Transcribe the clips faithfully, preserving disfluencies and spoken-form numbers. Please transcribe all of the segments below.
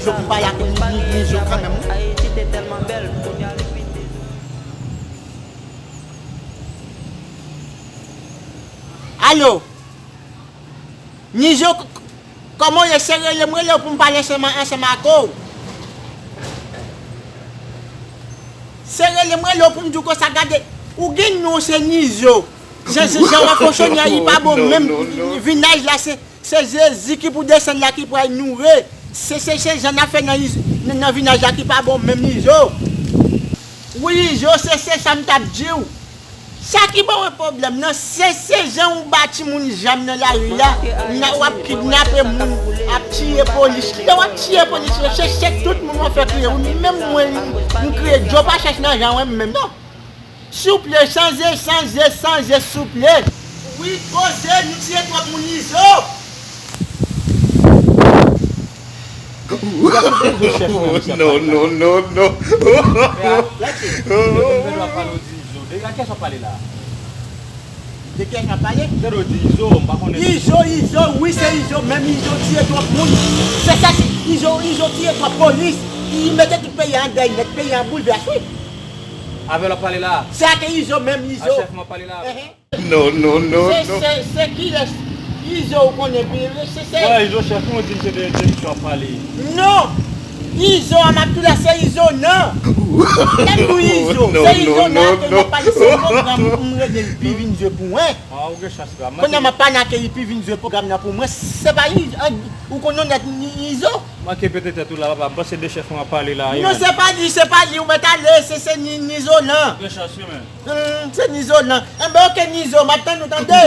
Yo pou pale ak Ni- Ni- Nizo kanmenm. Alo. Nizo, k- k- kòman w ye? Se rele m rele w pou m pale ansanm ansanm ak ou. Se rele m rele w pou m di w konsa, gade, ou gen non se Nizo. Jan jan jan w ap fonksyone a, li pa bon menm. Vinaj la se se Jezi ki pou desann la ki pral nouri. Se se se jan n ap fè nan iz- nan nan vinaj la ki pa bon menm Nizo. Wi Izo, se se sa m t ap di w. Sa ki ban mwen pwoblèm nan, se se jan ou ba timoun zam nan lari a, nan w ap kidnape moun, ap tiye polis. Kilè w ap tiye polis yo? Se se tout moun w ap fè kriye. Wi, menm mwen, m kriye, Djo pa chèche nan jan mwen menm non. Souple, chanje, chanje, chanje, souple. Wi, koze, nou tiye twòp moun Izo. Ou ka konprann tou chèf mwen, misye ap pale la. Non, non, non, non. Frè, lèche. Yo konn gen dwa pale w di Izo. De kiyès w ap pale la? De kiyès w ap pale? Tande w di Izo, m pa konnen. Izo, Izo, wi, se Izo, menm Izo tiye twòp moun. Se sa, se Izo, Izo tiye twòp polis. Li mete tout peyi a an dèy nèt, peyi a an boulvès, wi. Avè l w ap pale la? Se ak Izo, menm Izo. A chèf mwen ap pale la? Ehe. Non, non, non, se, non. Se, se kilès Izo ou konnen pi? Se, se... Wè, Izo chèf mwen di m se de, de misye w ap pale. Non! Izo a m ap tou la, se Izo nan. Lè m di w Izo, non, se Izo non, nan non, ke m ap pale, se pwogram m rele l pi vin jwe pou mwen. Ah, ou gen chans la. Kounye a m ap pale ak li pi vin jwe pwogram nan pou mwen. Se pa Izo, ou konnen nèt Izo. Manke pete tèt ou la, papa. M panse de chèf mwen ap pale la. Non, se pa li, se pa li. Ou mèt ale, se, se Ni, Nizo nan. Ou gen chans, wi, men. Hmm, se Nizo nan. Enben, oke, Nizo, m ap tann ou, tande.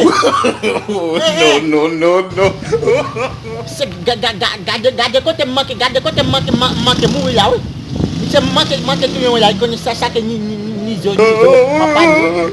Non, non, non, non. Se, ga- ga- ga- gade, gade kote m manke, gade kote m manke, man- manke mouri la, wi. Misye manke, manke touye mwen la, li konnen sa, sa ke Ni, Ni, Ni, Nizo, Nizo, m ap pale.